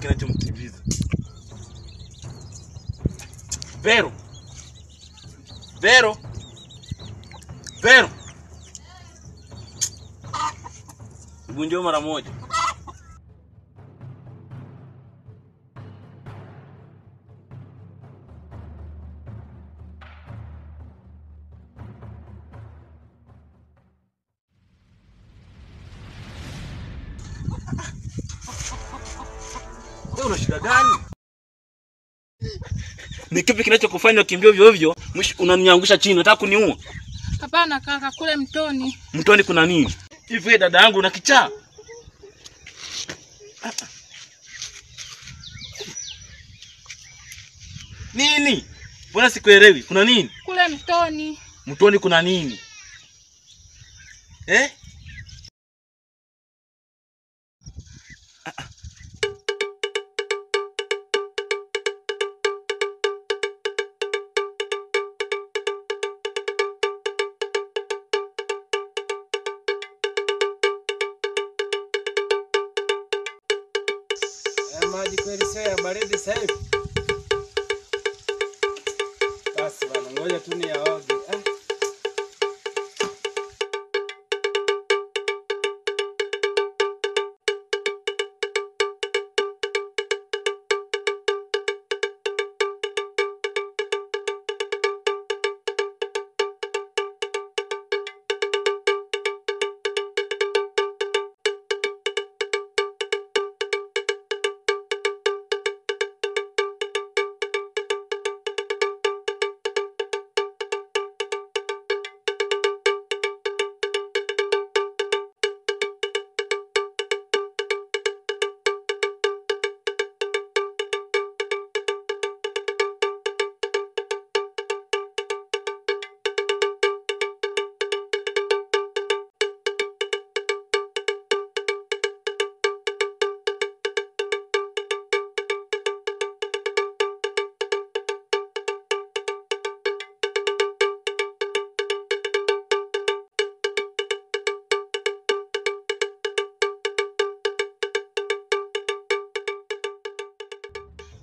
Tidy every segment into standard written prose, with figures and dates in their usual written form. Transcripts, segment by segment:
kinachomkimbiza. Vero. Vero. Vero. Hebu njoo mara moja. Wewe una shida gani? Ni kipi kinachokufanya ukimbie ovyo ovyo, mwisho unaniangusha chini, unataka kuniua? Hapana kaka, kule mtoni. Mtoni kuna nini? Hivi wewe dada yangu una kichaa? Nini? Mbona sikuelewi? Kuna nini? Kule mtoni. Mtoni kuna nini? Eh? Maji kweli sio ya baridi sasa hivi. Basi bana, ngoja tu niyaoge.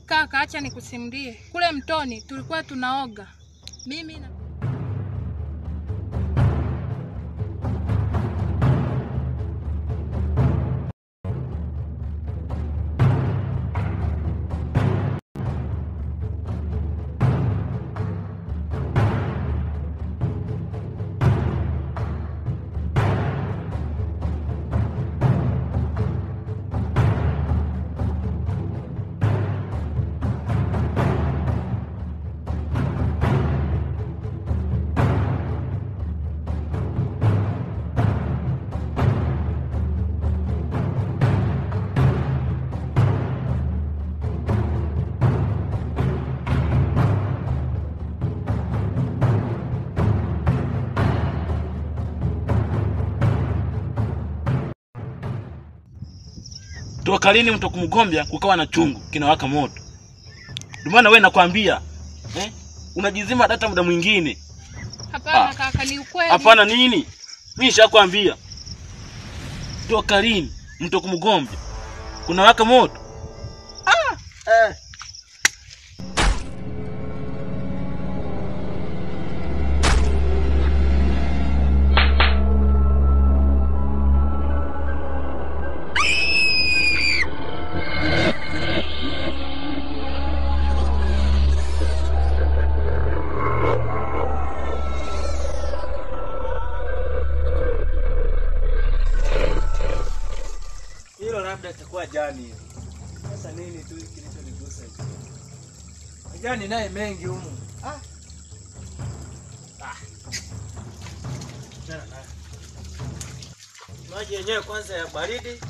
Kaka, acha nikusimulie. Kule mtoni tulikuwa tunaoga. Mimi na Toka lini mtu kumgombea kukawa na chungu kinawaka moto? Ndio maana wewe nakwambia, eh? Unajizima data muda mwingine. Hapana kaka, ni ukweli. Hapana nini? Mimi nishakwambia. Toka lini mtu kumgombea kunawaka moto? Labda itakuwa jani. Sasa nini tu kilichonigusa hicho? Majani naye mengi humu. Tena naye. Maji yenyewe kwanza ya baridi.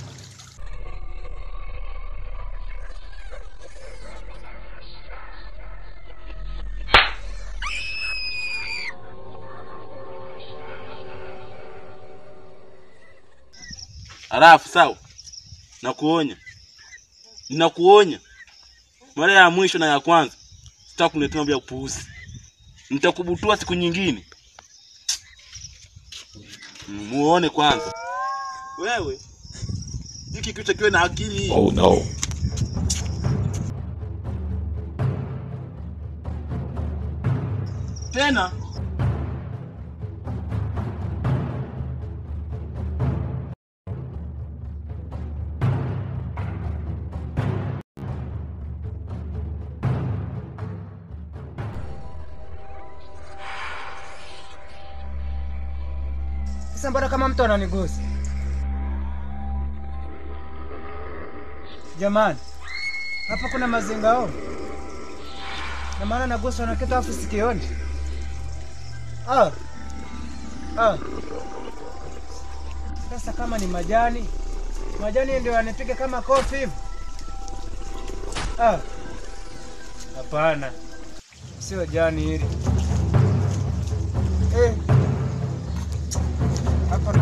Alafu sawa. Nakuonya. Ninakuonya. Mara ya mwisho na ya kwanza. Sitaki kuniletea mambo ya upuuzi. Nitakubutua siku nyingine. Muone kwanza. Wewe. Hiki kichwa kiwe na akili. Oh no. Tena sasa mbona kama mtu ananigusa? Jamani, hapa kuna mazingao. Na maana naguswa na kitu afu sikioni. Ah. Ah. Sasa kama ni majani, majani ndio yanipiga kama kofi hivi. Ah. Hapana. Sio jani hili. Eh. Hapa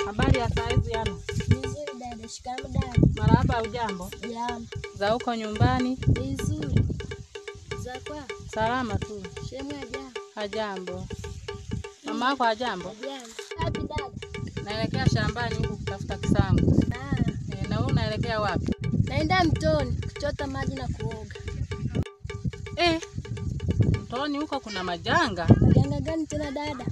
Habari ya saizi yana? Nzuri dada, shikamoo dada. Marahaba, hujambo? Jambo. Za huko nyumbani? Nzuri. Za kwa? Salama tu. Shemu hajambo? Hajambo. Mama yako hajambo? Hajambo. Wapi dada? Naelekea shambani huku kutafuta kisangu. Ah. E, na wewe unaelekea wapi? Naenda mtoni kuchota maji na kuoga. Eh. Mtoni huko kuna majanga. Majanga gani tena dada?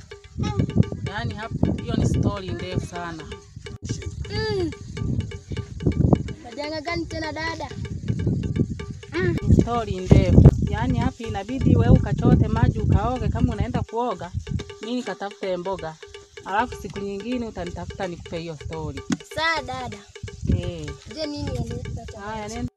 Yaani hapo hiyo ni story ndefu sana. Majanga gani tena dada? Story ndefu. Yaani hapo inabidi wewe ukachote maji ukaoge kama unaenda kuoga, mimi nikatafute mboga. Alafu siku nyingine utanitafuta nikupe hiyo story. Sawa dada. Eh. Je, mimi niende? Haya nenda.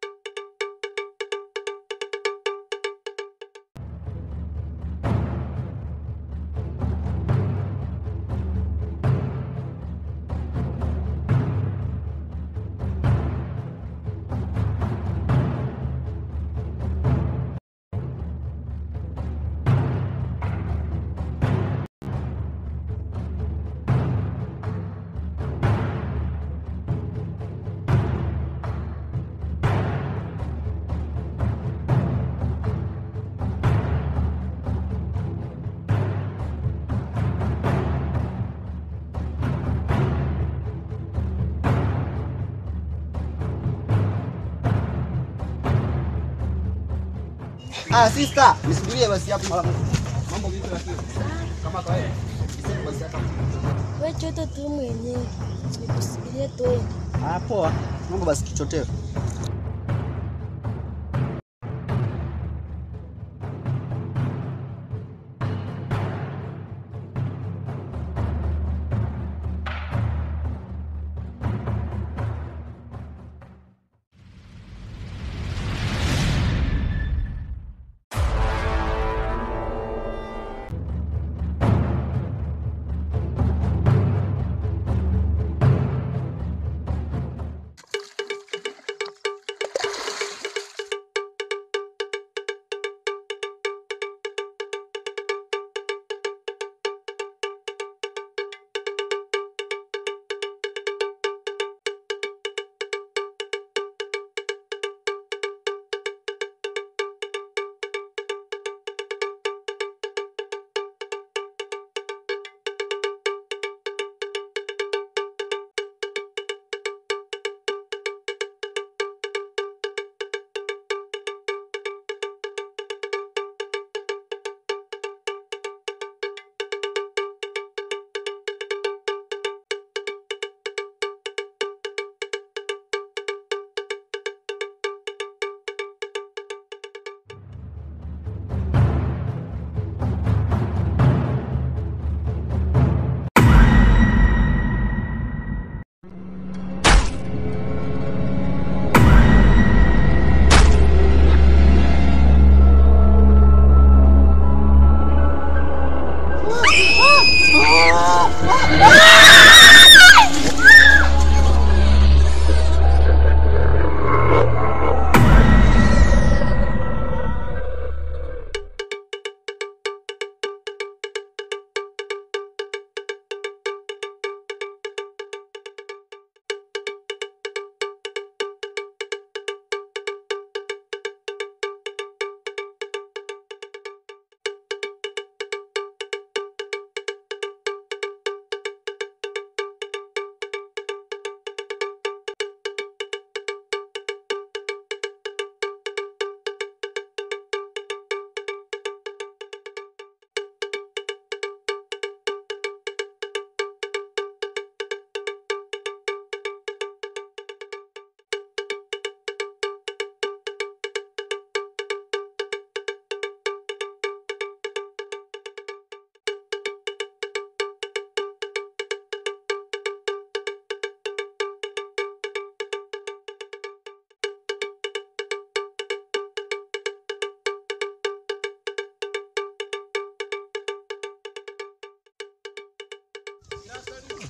Ah, sister, nisubirie basi hapo mara moja. Mambo vipi lakini? Kama kawaida. Niseme basi hapa. Wewe choto tu mwenyewe. Nikusubirie tu. Ah, poa. Mambo basi kichoteo.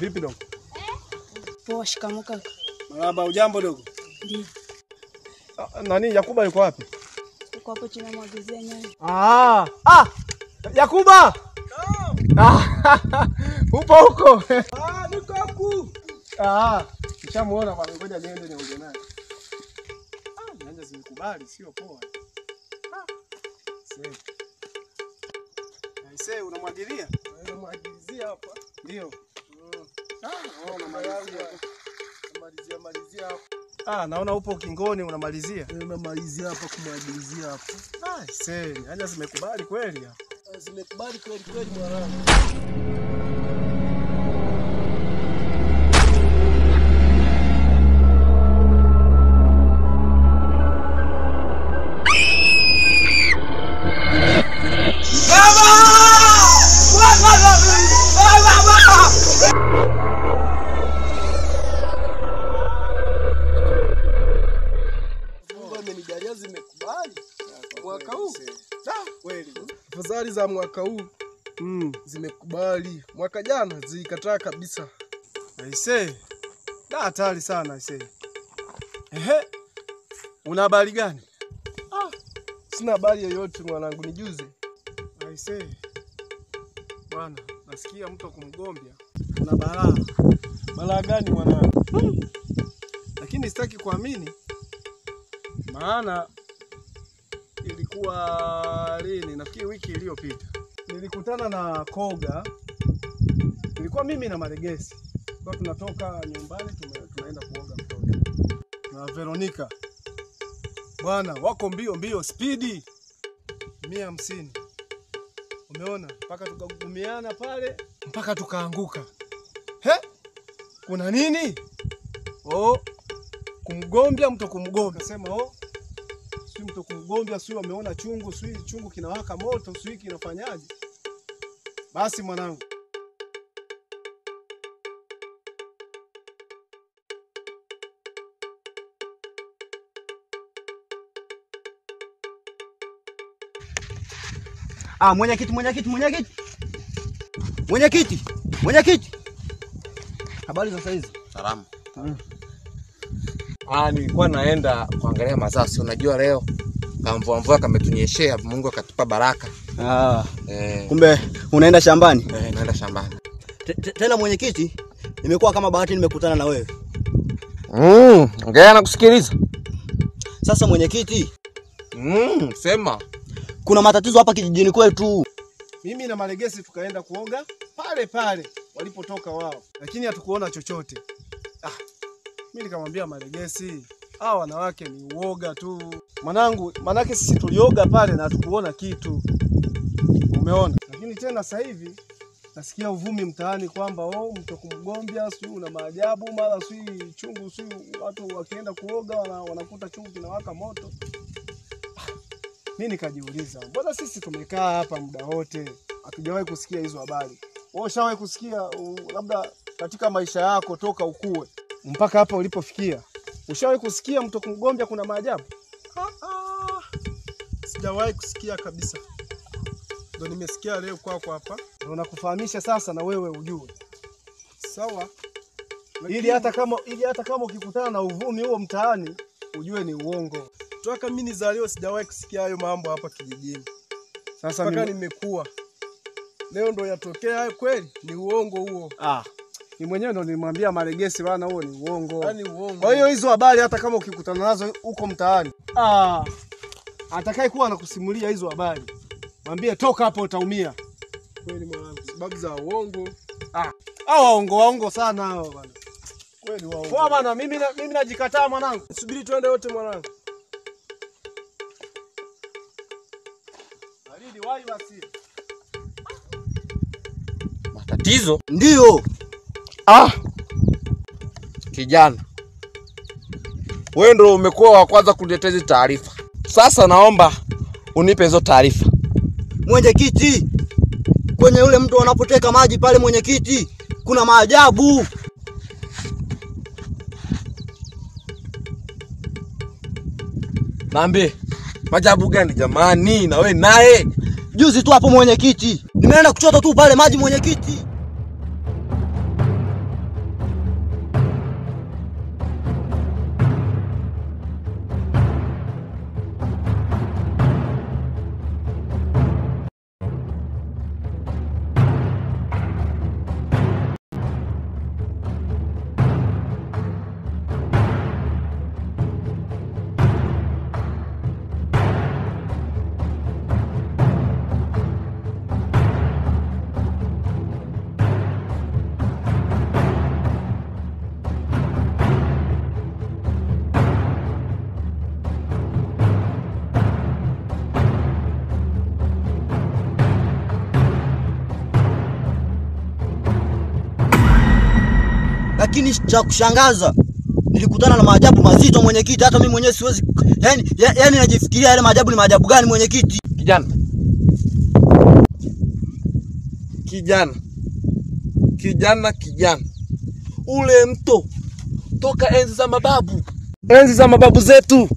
Vipi dogo? Poa, shikamoo kaka. Marhaba, ujambo dogo? Ndio. Nani Yakuba yuko wapi? Yuko hapo chini anamwagizia nyanya. Ah, Yakuba! Ah, upo huko? Ah, niko huku. Ah, nishamuona bwana, ngoja niende niongee naye. Ah, nyanya zimekubali, sio poa. Ah. Sasa. Aisee, unamwagilia? Unamwagilizia hapa. Ndio. Ah, unamalizia. Malizia hapa. Ah, naona upo ukingoni unamalizia. Unamalizia hapa kumwagilizia hapa. Ah, see, nyanya zimekubali kweli hapa. Zimekubali kweli kweli mwanangu. Amenijalia zimekubali. Mwaka huu. Kweli. Afadhali za mwaka huu zimekubali. Mwaka jana zilikataa kabisa. Aisee. Da, hatari sana aisee. Ehe. Una habari gani? Ah, sina habari yoyote mwanangu, nijuze. Aisee. Bwana, nasikia mtu kumgombia. Una balaa. Balaa gani mwanangu? Lakini sitaki kuamini. Maana ilikuwa lini? Nafikiri wiki iliyopita. Nilikutana na Koga. Nilikuwa mimi na Maregesi. Kwa tunatoka nyumbani tunaenda kuoga mtoto. Na Veronica. Bwana, wako mbio mbio spidi 150. Umeona? Mpaka tukagumiana pale mpaka tukaanguka. He? Kuna nini? Oh, kumgombia mtu kumgombia. Nasema oh, si mtu kumgombia, si ameona chungu, si chungu kinawaka moto, si kinafanyaje? Basi mwanangu. Ah, mwenyekiti. Mwenyekiti. Habari za saizi? Salama. Ah, nilikuwa naenda kuangalia mazao, si unajua leo kamvua mvua kametunyeshea, Mungu akatupa baraka. Ah. Kumbe unaenda shambani? Naenda shambani. Tena mwenyekiti, nimekuwa kama bahati nimekutana na wewe. Ongea na kusikiliza. Sasa mwenyekiti, sema. Kuna matatizo hapa kijijini kwetu. Mimi na Maregesi tukaenda kuoga pale pale walipotoka wao, lakini hatukuona chochote. Ah, mimi nikamwambia Maregesi, hao wanawake ni uoga tu. Mwanangu, manake sisi tulioga pale na hatukuona kitu. Umeona? Lakini tena sasa hivi nasikia uvumi mtaani kwamba oh, mtu kumgombia sio una maajabu, mara sio chungu, sio watu wakienda kuoga wanakuta chungu kinawaka moto. Mimi nikajiuliza, mbona sisi tumekaa hapa muda wote hatujawahi kusikia hizo habari? Wewe ushawahi kusikia labda katika maisha yako toka ukue mpaka hapa ulipofikia, ushawahi kusikia mtu kumgombia kuna maajabu? Sijawahi kusikia kabisa. Ndio nimesikia leo kwako hapa. Ndio nakufahamisha sasa na wewe ujue. Sawa. Ili hata kama ukikutana na uvumi huo mtaani ujue ni uongo. Toka mimi nizaliwa sijawahi kusikia hayo mambo hapa kijijini. Sasa mpaka nimekuwa. Leo ndo yatokea hayo kweli? Ni uongo huo. Ah. Ni mwenyewe ndo nilimwambia Maregesi bana, huo ni uongo. Yaani uongo. Kwa hiyo hizo habari hata kama ukikutana nazo huko mtaani, atakaye kuwa anakusimulia hizo habari, mwambie toka hapo utaumia. Kweli mwanangu, sababu za uongo. Hao waongo sana hao bana. Kweli waongo. Poa bana, mimi najikataa mwanangu. Subiri tuende wote mwanangu. Baridi wahi basi. Matatizo? Ndio. Ah. Kijana, wewe ndio umekuwa wa kwanza kuniletea hizo taarifa. Sasa naomba unipe hizo taarifa. Mwenyekiti, kwenye ule mto wanapoteka maji pale mwenyekiti, kuna maajabu. Naambie, maajabu gani jamani? Na wewe naye? Juzi tu hapo mwenyekiti, nimeenda kuchota tu pale maji mwenyekiti. Lakini cha kushangaza nilikutana na maajabu mazito mwenyekiti, hata mimi mwenyewe siwezi yani najifikiria yale maajabu ni maajabu gani mwenyekiti. Kijana. Kijana. Kijana, kijana. Ule mto toka enzi za mababu. Enzi za mababu zetu.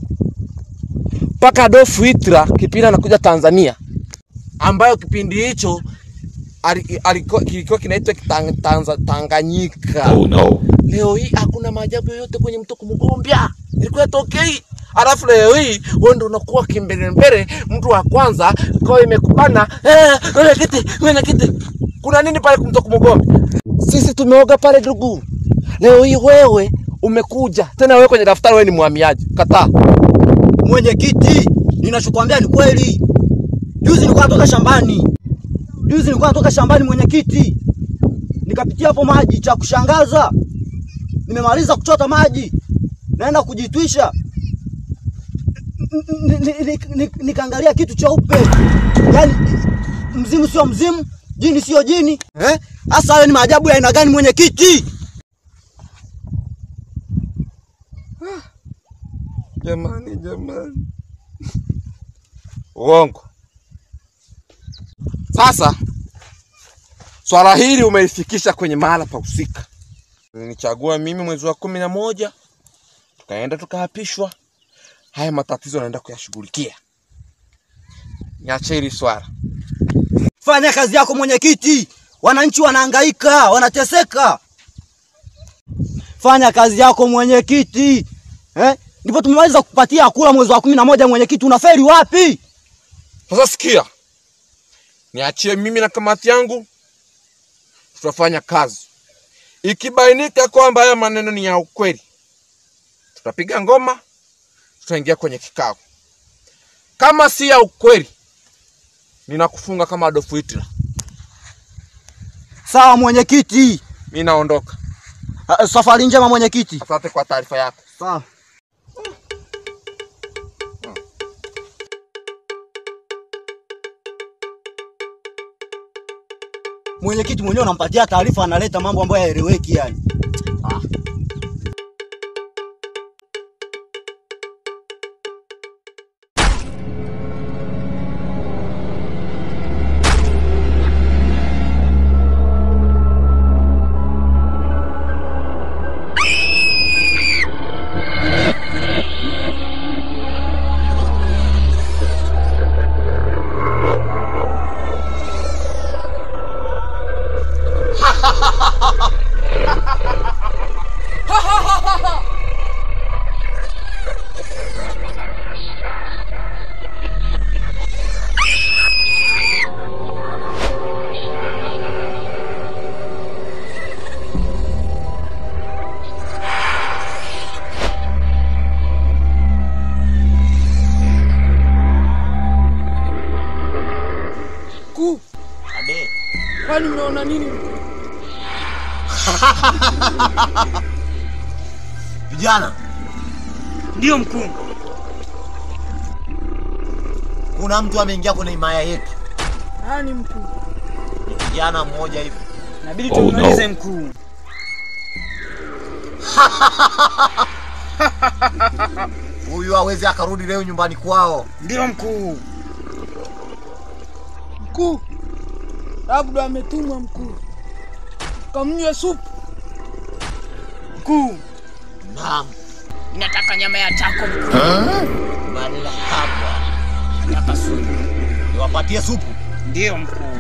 Paka Adolf Hitler kipindi anakuja Tanzania, ambayo kipindi hicho kilikuwa kinaitwa Tanganyika. Oh no. Leo hii hakuna maajabu yoyote kwenye mto Kumugombya. Ilikuwa tokei. Alafu leo hii wewe ndio unakuwa kimbelembele, mtu wa kwanza kwa imekubana. Wewe kiti. Kuna nini pale mto Kumugombya? Sisi tumeoga pale ndugu. Leo hii wewe umekuja. Tena wewe kwenye daftari wewe ni mhamiaji. Kataa. Mwenyekiti, ninachokuambia ni kweli. Juzi nilikuwa natoka shambani. Juzi nilikuwa natoka shambani mwenyekiti. Nikapitia hapo maji, cha kushangaza. Nimemaliza kuchota maji. Naenda kujitwisha. Nikaangalia kitu cheupe. Yaani mzimu sio mzimu, jini sio jini. Eh? Hasa hayo ni maajabu ya aina gani mwenyekiti? Jamani, jamani. Uongo. Sasa swala hili umeifikisha kwenye mahala pa husika. Nilichagua mimi mwezi wa 11, tukaenda tukaapishwa. Haya matatizo naenda kuyashughulikia. Niache hili swala. Fanya kazi yako mwenyekiti. Wananchi wanahangaika, wanateseka. Fanya kazi yako mwenyekiti. Eh? Ndipo tumemaliza kupatia kula mwezi wa 11 mwenyekiti, unaferi wapi? Sasa sikia. Niachie mimi na kamati yangu, tutafanya kazi. Ikibainika kwamba haya maneno ni ya ukweli, tutapiga ngoma, tutaingia kwenye kikao. Kama si ya ukweli, ninakufunga kama Adolf Hitler. Sawa mwenyekiti. Mimi naondoka. Safari njema mwenyekiti. Asante kwa taarifa yako. Sawa. Mwenyekiti mwenyewe unampatia taarifa, analeta mambo ambayo hayaeleweki yani. Kwani umeona nini? Vijana. Ndio mkuu. Kuna mtu ameingia kwenye himaya yetu. Nani mkuu? Ni kijana mmoja hivi. Inabidi tumalize mkuu. Huyu hawezi akarudi leo nyumbani kwao. Ndio mkuu. Mkuu. Labda ametumwa mkuu. Kamnywe supu. Mkuu. Naam. Nataka nyama ya chako mkuu. Malhaba. Nataka supu. Niwapatie supu? Ndio mkuu.